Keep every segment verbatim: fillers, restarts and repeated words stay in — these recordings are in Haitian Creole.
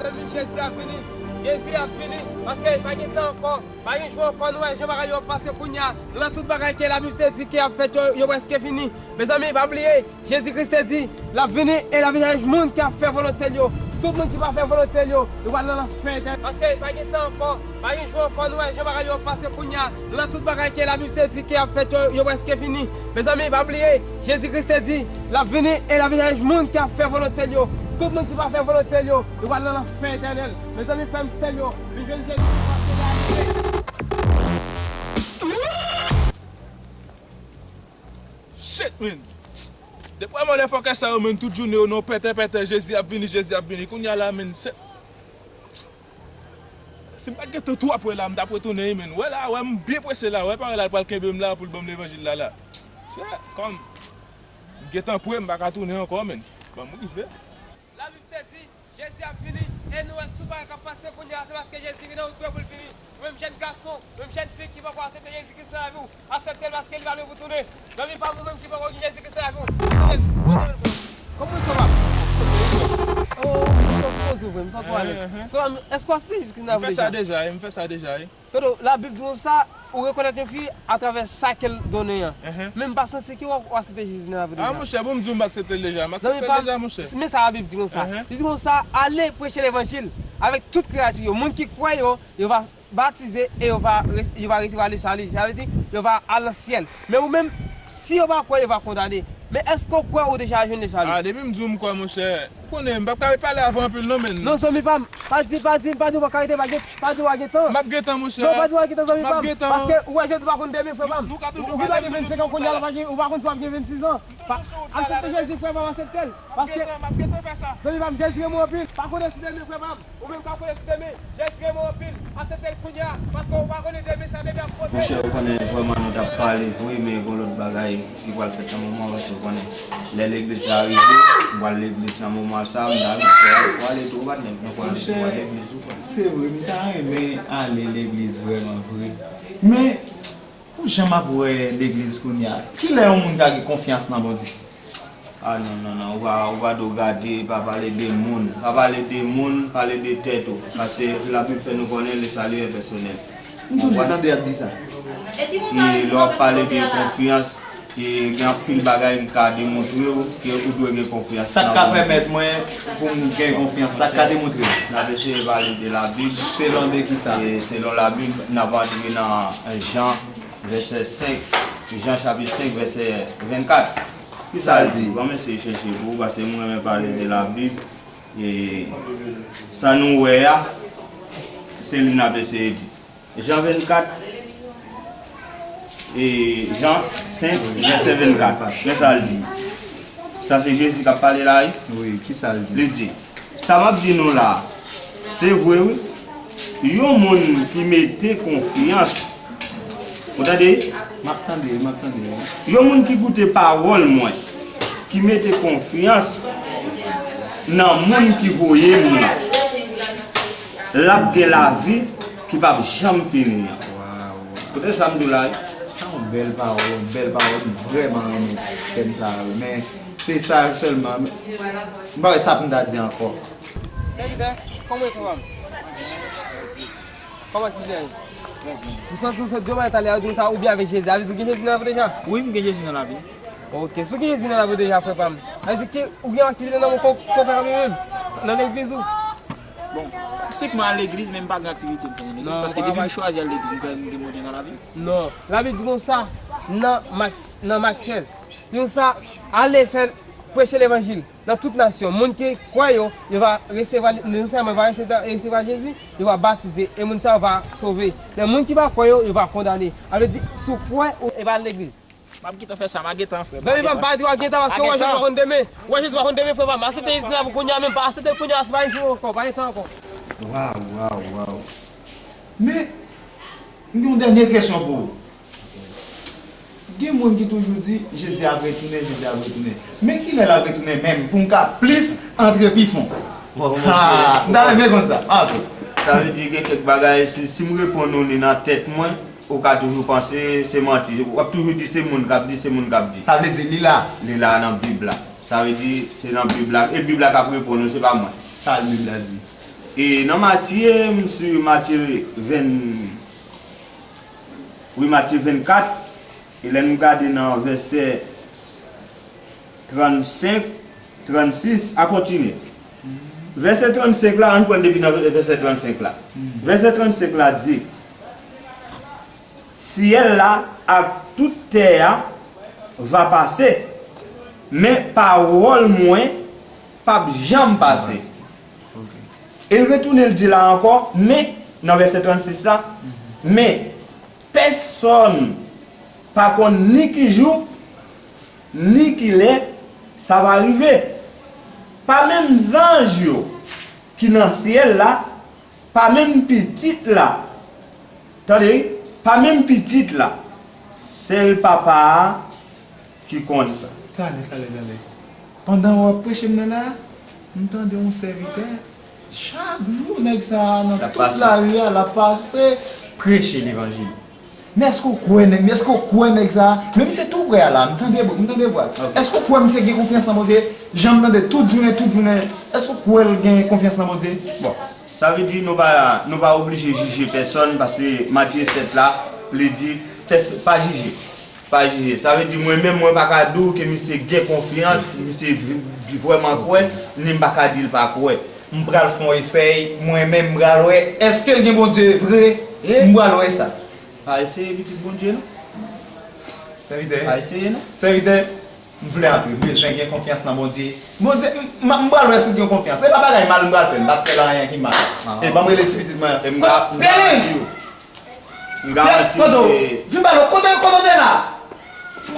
Mezanmi, Jezi ap vini. Jezi ap vini. Paske pa gen tan ankò. Pa gen jou ankò. Nou wè jan bagay yo ap pase kounye a. Nou wè tout bagay ke Labib te di ke ap fèt yo, yo prèske fini. Mezanmi, pa bliye, Jezi Kris te di, l ap vini e l ap vini avèk moun ki ap fè volonte l yo. Tout moun ki pa fè volonte l yo, yo pral nan lanfè etènèl. Paske pa gen tan ankò. Pa gen jou ankò. Nou wè jan bagay yo ap pase kounye a. Nou wè tout bagay ke Labib te di ke ap fèt yo, yo prèske fini. Mezanmi, pa bliye, Jezi Kris te di, l ap vini e l ap vini avèk moun ki ap fè volonte l yo. Tout moun ki pa fè volonte l yo, yo pral nan lanfè etènèl. Mezanmi, frè m, sè m yo, vin jwenn Jezi Kris paske li arive. Shit, man. Depi w wè mòlè fòkè sa yo, man, tout jounen yo nan pètè pètè, Jezi ap vini, Jezi ap vini. Kounye a la, man, se Si m pa t gentan tou ap wè la, m t ap retounen wi, man. Wè la, wè m byen prese la, wè pa wè la, l pral kenbe m la pou l ban m levanjil la la. Se kòm m gentan pre, m pa ka tounen ankò, man. Ban m rive. Labib te di, Jezi ap vini, e nou wè tout bagay k ap pase kounye a, se paske Jezi vin an wout pre pou l vini. Ou menm jèn gason, ou menm jèn fi ki poko aksepte Jezi Kris nan lavi w, aksepte l paske li pa lwen pou tounen. Zanmi pa m, ou menm ki poko gen Jezi Kris nan lavi w, aksepte l. Kòman sa va? Oh, m santi poze vre, m santi alèz. Frè m, èske w aksepte Jezi Kris nan lavi w deja? M fè sa deja, wi, m fè sa deja, wi. Frèto, Labib di konsa, ou rekonèt yon fi atravè sa ke l donnen an. Men m pa santi ke w aksepte Jezi nan lavi w deja. Ah, monchè, bon, m di w m aksepte l deja. M aksepte l deja, monchè. Men sa Labib di konsa. Li di konsa, ale preche levanjil avèk tout kreyati yo. Moun ki kwè yo, yo va batize e yo va, yo va resevwa lesali. Sa vle di, yo va al nan syèl. Men ou menm, si yo pa kwè, yo va kondane. Men èske w kwè ou deja jwenn lesali? Ah, depi m di w m kwè, monchè. Ou konnen, m p ap ka ret pale avè w anpil non, men. Non, zanmi pa m, pa di, pa di, pa di w p ap ka rete, pa di, pa di w pa gen tan. M ap gen tan, monchè. Non, pa di w pa gen tan, zanmi pa m. M ap gen tan. Paske ou wè jodi w pa konn demen, frè pa m. Ou gen dwa gen vennsenk an kounye a, ou pa gen, ou pa konn si w ap gen vennsis an. Aksepte Jezi, frè pa m, aksepte l. Paske, zanmi pa m, Jezi renmen w anpil. Pa konn si demen, frè pa m. Ou menm k ap konnen sou demen, Jezi renmen w anpil. Aksepte l kounye a, paske ou pa konnen demen sa demen ap pote. Monchè, ou konnen vrèman nou t ap pale vre, men gon lòt bagay ki pral fèt nan moman, paske ou konnen lè legliz la rive, m pral legliz nan moman sa, m ta vin fè al pral ale tou, ou pa t nèg nan pral ale tou, pral legliz ou konnen. Se vre, m ta renmen ale legliz vrèman vre. Men, pou jan m ap wè legliz kounye a, kilè yon moun ka gen konfyans nan Bondye? Ah non, non, non, ou pa, ou pa dwe gade, pa pale de moun. Pa pale de moun, pale de tèt ou. Paske Labib fè nou konnen le salut est personnel. M toujou tande y ap di sa. E lè w ap pale de konfyans, e gen anpil bagay ki ka demontre w ke ou dwe gen konfyans nan Bondye. Sa k ka pèmèt mwen pou m gen konfyans, sa k ka demontre m? N ap eseye pale de Labib. Selon de kisa? E selon Labib, n ap antre nan Jan vèsè senk, Jan chapit senk, vèsè vennkat. Kisa l di? Ban m eseye chèche pou ou, paske m renmen pale de Labib. E sa nou wè a, se li n ap eseye di. Jan vennkat, e Jan senk, vèsè vennkat. Men sa l di. Sa se Jezi k ap pale la, wi. Wi, kisa l di? Li di, Sa m ap di nou la a, se vre wi. Yon moun ki mete konfyans, ou tande? M ap tande, m ap tande wi. Yon moun ki koute pawòl mwen, ki mete konfyans nan moun ki voye m nan, l ap gen lavi ki p ap janm fini an. Waw, waw. Koute sa m di w la wi. Sa yon bèl pawòl, yon bèl pawòl, m vrèman renmen tèm sa a wi. Men, Se sa sèlman. M pa wè sa pou m ta di ankò. Sèvitè, kòman w ye, frè pa m? Kòman aktivite a ye? Ou santi, ou santi yon bagay talè a, ou di konsa, ou byen avèk Jezi. Sa vle di ou gen Jezi nan lavi w deja? Wi, m gen Jezi nan lavi m. Oke, si w gen Jezi nan lavi w deja, frè pa m, sa vle di ke ou gen aktivite nan men w ke w fè kanmenm nan legliz ou? Bon, m senpman al legliz, men m pa gen aktivite m fè nan legliz. Paske depi m chwazi al legliz, m kwè m gen Bondye nan lavi m. Non, Labib di konsa, nan Mak, nan Mak sèz, Li konsa, ale fè, preche levanjil nan tout nasyon. Moun ki kwè yo, yo va resevwa, non sèlman yo va resevwa, resevwa Jezi, yo va batize, e moun sa yo va sove. Men moun ki pa kwè yo, yo va kondane. Sa vle di, si w kwè, ou, e pa al legliz. M ap gentan fè sa, m a gentan, frè. Zanmi pa m, pa di w a gentan, paske w wè Jezi pa konn demen. W wè Jezi pa konn demen, frè pa m. Aksepte Jezi nan lavi w kounye a menm, pa aksepte l kounye a, se pa yon jou ankò, pa gen tan ankò. Waw, waw, waw. Men, m gen yon dènye kesyon pou ou. Gen moun ki toujou di, Jezi ap retounen, Jezi ap retounen. Men kilè l ap retounen menm pou m ka plis antre pi fon? Bon, monchè. Ha, m ta renmen konn sa. Ape. Sa vle di gen kèk bagay, si, si m reponn ou li nan tèt mwen, ou ka toujou panse se manti. W ap toujou di se moun k ap di, se moun k ap di. Sa vle di li la? Li la nan Bib la. Sa vle di se nan Bib la. E Bib la k ap reponn ou, se pa mwen. Sa Bib la di? E nan Matye, m si Matye ven, wi, Matye vennkat, e lè nou gade nan vèsè trannsenk, trannsis, a kontinye. Vèsè trannsenk la, ann pran depi nan vèsè trannsenk la. Vèsè trannsenk la di, syèl la ak tout tè a va pase, men pawòl mwen p ap janm pase. E l retounen l di la ankò, men, nan vèsè trannsis la, men pèsonn pa konn ni ki jou, ni ki lè sa va rive. Pa menm zanj yo ki nan syèl la, pa menm Pitit la, tande, wi, pa menm Pitit la, sèl Papa a ki konn sa. Talè, talè, talè. Pandan w ap preche m nan la, m tande yon sèvitè, chak jou nèg sa a nan tout lari a, l ap pase preche levanjil. Men èske w kwè nèg, men èske w kwè nèg sa a? Men misye tou prè a la, m tande, m tande vwa l. Èske w kwè misye gen konfyans nan Bondye? Jan m tande tout jounen, tout jounen, èske w kwè l gen konfyans nan Bondye? Bon, sa vle di nou pa, nou pa oblije jije pèsonn, paske Matye sèt la vle di, pès-, pa jije. Pa jije. Sa vle di mwen menm, mwen pa ka di w ke misye gen konfyans, misye v-, vrèman kwè, ni m pa ka di l pa kwè. M pral fè yon esèy, mwen menm m pral wè, èske l gen Bondye vre? M pral wè sa. Pa eseye pitit Bondye non. Sèvitè. Pa eseye non. Sèvitè, m vle antre, m bezwen gen konfyans nan Bondye. Bondye, m, m, m pral wè si l gen konfyans. Se pa bagay mal m pral fè, m p ap fè l anyen ki mal. E ban m rele ti pitit mwen an. Kot Pèlen? M garanti w ke... Vin ba nou, kote, kote w te la?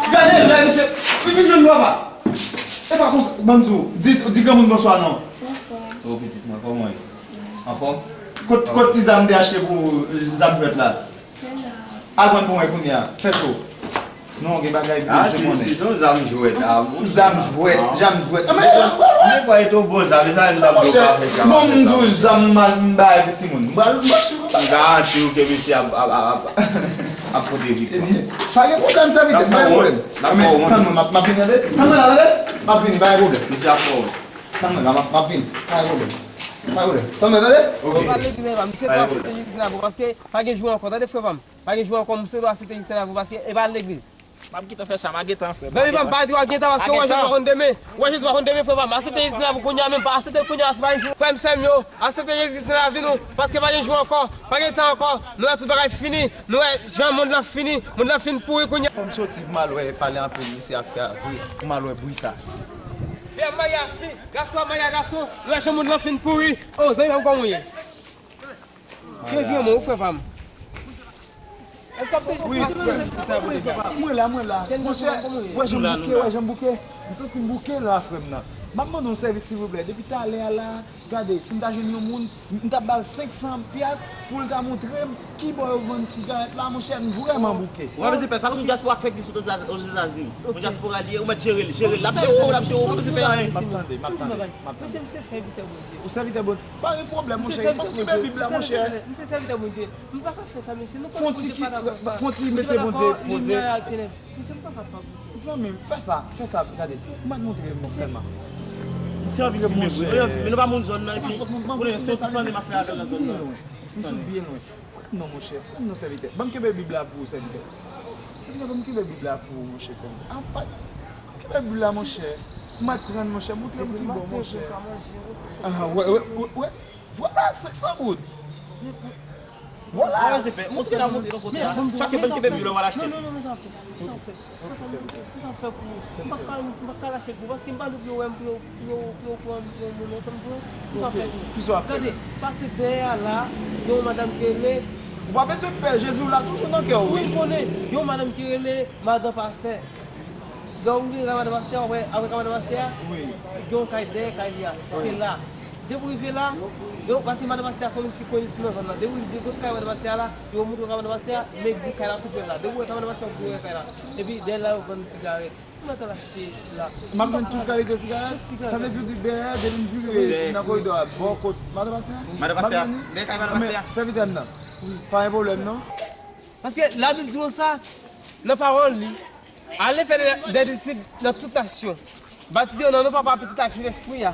Gade, gade, misye, vin, vin jwenn nou apa. E pa konsa, ban m di w, di, di granmoun bonswa non. Bonswa. O pitit mwen, kòman w ye? Anfòm? Kot, kot ti zam m te achte pou ou, zam jwèt la? Al pran pou mwen kounye a. Fè cho. Non, gen bagay byen, se konnen. Se yon zam jwèt, a, mon chè. Zam jwèt, zam jwèt. Anben, anben, anben. Bon, m di w zam mal m bay pou timoun. M pral, m pral suiv ou. M garanti w ke misye ap, ap, ap, ap, ap pote viktwa. Ebyen, pa gen pwoblèm, sèvitè, pa gen pwoblèm. Anben, tann mwen, m ap, m ap vini, tande? Tann mwen la, tande? M ap vini, pa gen pwoblèm. Misye ap fè w. Tann mwen la, m ap, m ap vini, pa gen pwoblèm. Pa gen pwoblèm. Tann mwen, tande? Ok. Pa legliz, pa, misye dwe aksepte Jezi nan vi w, paske pa gen jou ankò, tande, frè pa m? Pa gen jou ankò, misye dwe aksepte Jezi nan vi w, paske e pa legliz. M ap gentan fè sa, m a gentan, frè. Zanmi pa m, pa di w a gentan, paske w wè Jezi pa konn demen. W wè Jezi pa konn demen, frè pa m. Aksepte Jezi nan lavi w kounye a menm, pa aksepte l kounye a, se pa yon jou. Frè m, sè m yo, aksepte Jezi nan lavi nou, paske pa gen jou ankò, pa gen tan ankò. Nou wè tout bagay fini, nou wè jan mond lan fini, mond lan fin pouri kounye a. Fò m soti pou m al wè, pale anpil, misye ap fè a vre, pou m al wè bri sa. Fi ap marye ak fi, gason ap marye ak gason, nou wè jan mond lan fin pouri. O, zanmi pa m, kòman w ye? Jezi renmen w, frè pa m. Èske w ap te pase Jezi Kris nan lavi w? Mwen la, mwen la. Monchè, wè jan m bouke, wè jan m bouke. M santi m bouke la, frè m nan. M ap mande yon sèvis, silvouplè. Depi talè a la, gade, si m ta jwenn yon moun, m, m t ap ba l senk san pyas pou l ta montre m ki bò yo vann sigarèt la, monchè, m vrèman bouke. Ou pa bezwen fè sa, se yon dyaspora k fè k vin sot Ozetazini. Yon dyaspora li ye, ou mèt jere l, jere l. L ap jere w, l ap jere w, ou pa bezwen fè anyen. M ap tande, m ap tande, m ap tande. Mesye, m se sèvitè Bondye. Ou sèvitè Bondye. Pa gen pwoblèm, monchè. M ap kenbe Bib la, monchè. M se sèvitè Bondye. M pa ka fè sa, mesye. Nou konn Bondye pa dakò sa. Bondye pa dakò limyè ak tenèb. Mesye, m pa kapab, mesye. Zanmi m, fè sa, fè sa, gade. M ap montre m sèlman. Misye anvi fimen vre, li anvi fimen. Nou pa moun zòn nan isi. Ou konnen se tout fane m ap fè avè l nan zòn nan. M sot byen lwen. Pran non, monchè. Pran non, sèvitè. Ban m kenbe Bib la pou ou, sèvitè. Sèvitè, ban m kenbe Bib la pou ou, monchè, sèvitè. A, pa, kenbe Bib la, monchè. M ap pran, monchè. Montre m ki bò, monchè. Aha, wè, wè, wè, wè. Vwala, senk san goud. Vwala. Montre la, montre l kote a. Chak yo ban m kenbe Bib la, w al achte l. Non, non, non, non, sa fè. Sa fè. Sa fè pou ou. M pa ka, m pa ka lache l pou ou, paske m pa vle pou yo wè m, pou yo, pou yo, pou yo pran m pou yon moun ansanm pou yo. Pou sa fè pou ou. Gade, pase dèyè a la, gen yon madanm ki rele. Ou pa bezwen pè, Jezi w la toujou nan kè w, wi. Wi, m konnen. Gen yon madanm ki rele madan pastè. Lè w rive kay madan pastè a, w ap wè, apre kay madan pastè a, gen yon kay dèyè kay li a. Se la. Depi w rive la, yo, paske madan pastè a se yon moun ki koni sou nan zòn nan. Depi w rive kote kay madan pastè a la, yo montre w kay madan pastè a, men gwo kay la tou prè la. Depi w wè kay madan pastè a, w ap wè kay la. Epi dèyè la, yo vann sigarèt. Ou mèt al achte la. M ap jwenn tout kalite sigarèt? Tout sigarèt. Sa vle di w di dèyè, depi m vire nan koridò a, bò kot madan pastè a? Madan pastè a. Dèyè kay madan pastè a. Sèvitè m nan. Pa gen pwoblèm non. Paske Labib di konsa, nan pawòl li, ale fè dè, dè disip nan tout nasyon. Batize yo nan non Papa, Pitit ak Sentespri a.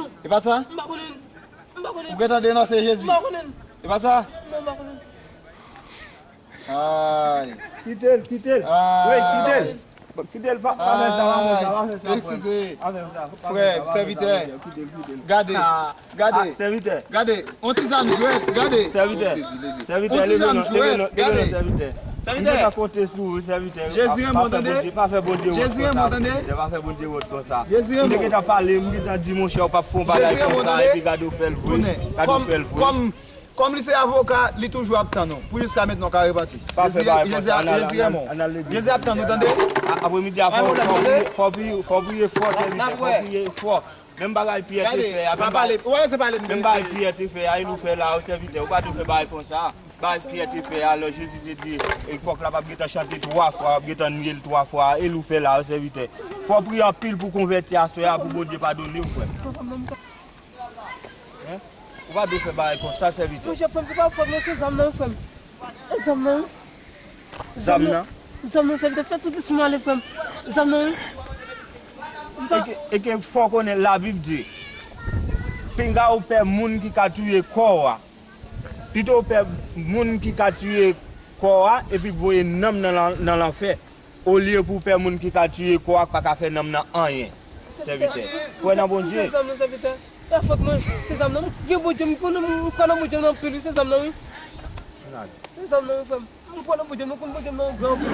non. E pa sa? M pa konnen. M pa konnen. Ou gentan denonse Jezi? M pa konnen. E pa sa? Non, m pa konnen. Ay. Kite l, kite l. Ay. Wi, kite l. Kite l, pa, pa fè sa, pa fè sa, pa fè sa, frè. Eskize. Pa fè sa, pa fè sa, pa fè sa, frè, sèvitè. Kite l, kite l. Gade, gade. Ah, sèvitè. Gade, on ti zam jwèt, gade. Sèvitè. Oh, sezi, leve. Sèvitè, leve non, leve non, leve non, sèvitè. Sèvitè. M gentan konte sou ou, sèvitè. Jezi renmen w, tande. Pa fè Bondye, pa fè Bondye wont konsa, sèvitè. Pa fè Bondye wont konsa. Jezi renmen w. M te gentan pale, m gentan di, monchè, ou p ap fè yon bagay konsa, epi gade w fè l vre. Gade w fè l vre. Kòm, kòm, kòm li se avoka, li toujou ap tann ou. Pou jiska mentnan w ka repati. Pa fè bagay konsa, ann al, ann al, ann al legliz. Jezi ap tann ou, tande. A, apremidi a, fò, fò w priye, fò w priye, fò w priye fò, sèvitè, fò w priye fò. Menm bagay Pyè te fè a, menm bagay, menm bagay Pyè te fè a, e nou fè la, o sèvitè, ou pa dwe fè bagay konsa. Bagay Pyè te fè a, lè Jezi te di, e kòk la p ap gentan chante twa fwa, w ap gentan niye l twa fwa, e nou fè la, o sèvitè. Fò w priye anpil pou w konvèti aswè a, pou Bondye padone w, frè. Hein? Ou pa dwe fè bagay konsa, sèvitè. Monchè, frè m, se pa fòt mwen, se zam nan, frè m. E zam nan, wi. Zam nan? Zam nan, sèvitè, fè tout lespri m ale, frè m. Zam nan, wi. M pa... E ke, e ke fò w konnen Labib di, pinga w pè moun ki ka touye kò w a, pito w pè moun ki ka touye kò w a epi voye nanm nan, nan, nan lanfè, olye pou w pè moun ki ka touye kò a, k pa ka fè nanm nan anyen. Sèvitè, sèvitè, kwè nan Bondye. Zam nan, sèvitè. E fòt mwen, se zam nan. M gen Bondye, m konnen, m kwè nan Bondye m anpil, wi, se zam nan, wi. Se zam nan, wi, frè m. M kwè nan Bondye m, m konn Bondye m nan gran anpil.